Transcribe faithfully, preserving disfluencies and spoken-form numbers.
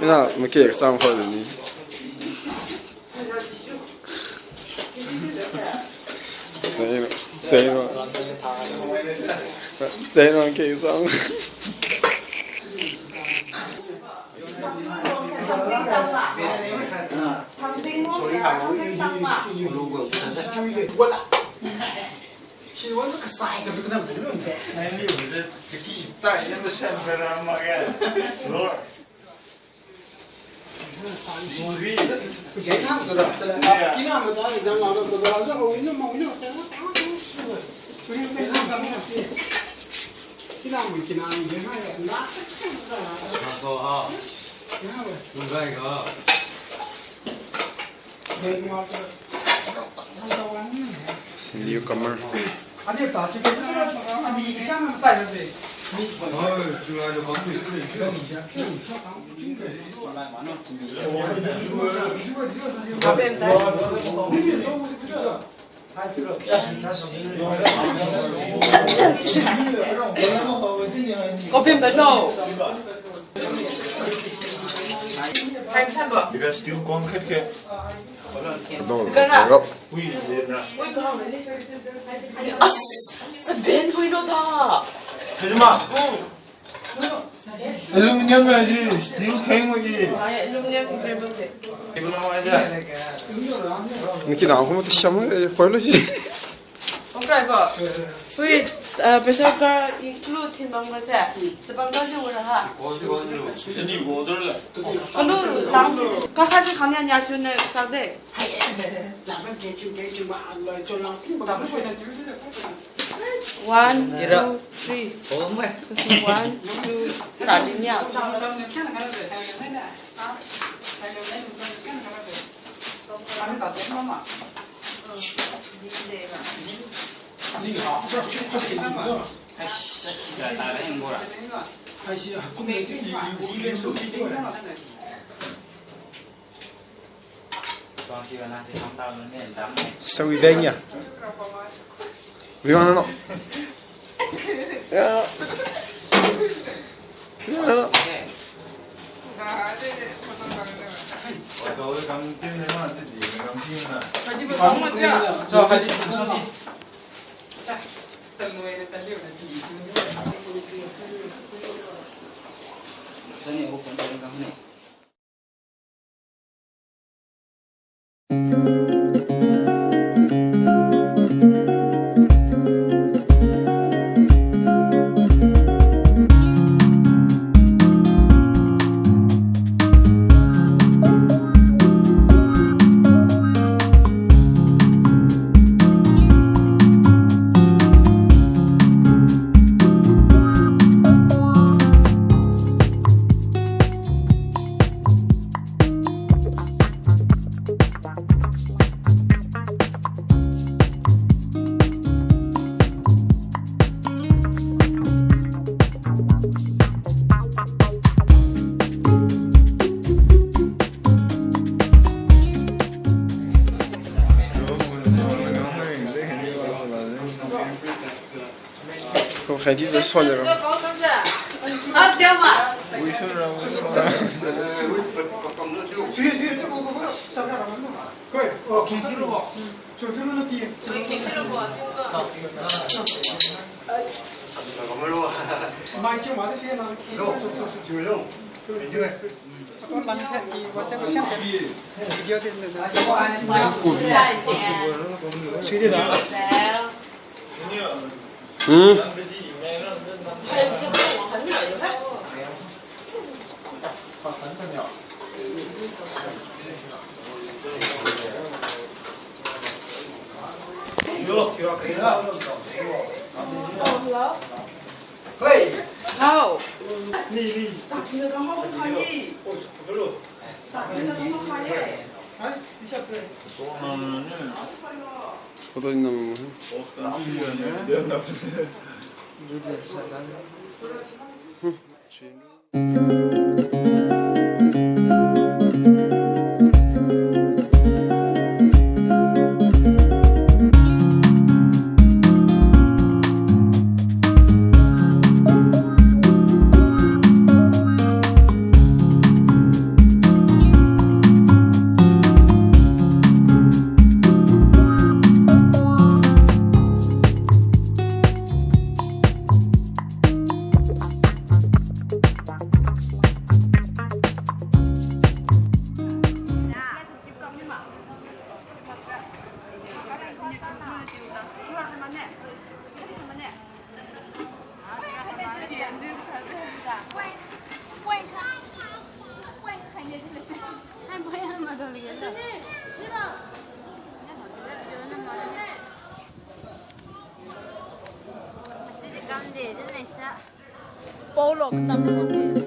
Ina, maki exam khoi ni. Seno, seno, seno ke sang. Newcomer. Open the door. Time sabo. Because still kong khat ke. Pardon. Gara. Wait, wait, na. Wait, how many? Ah, ben hui no da. Hello, ma. Hmm. Aluminium ra ji, steel frame ra ji. Ai, aluminium frame ra ji. Niki na ko tu siam, eh, polo ji. Okay, ko. Wait, uh, pressure cooker include thin bang ra se. Thin bang ra ji wara ha. Kanu, tang. Kaka ji khang ya nya chu ne sa de. One, two, three. One, two, three. Sa wi deng ya. Wi wang no. Ya. Ya. Ko khaidi de so le ro. Hmm. Hello. Hello. Kamde, de leista. Paolo katam paode.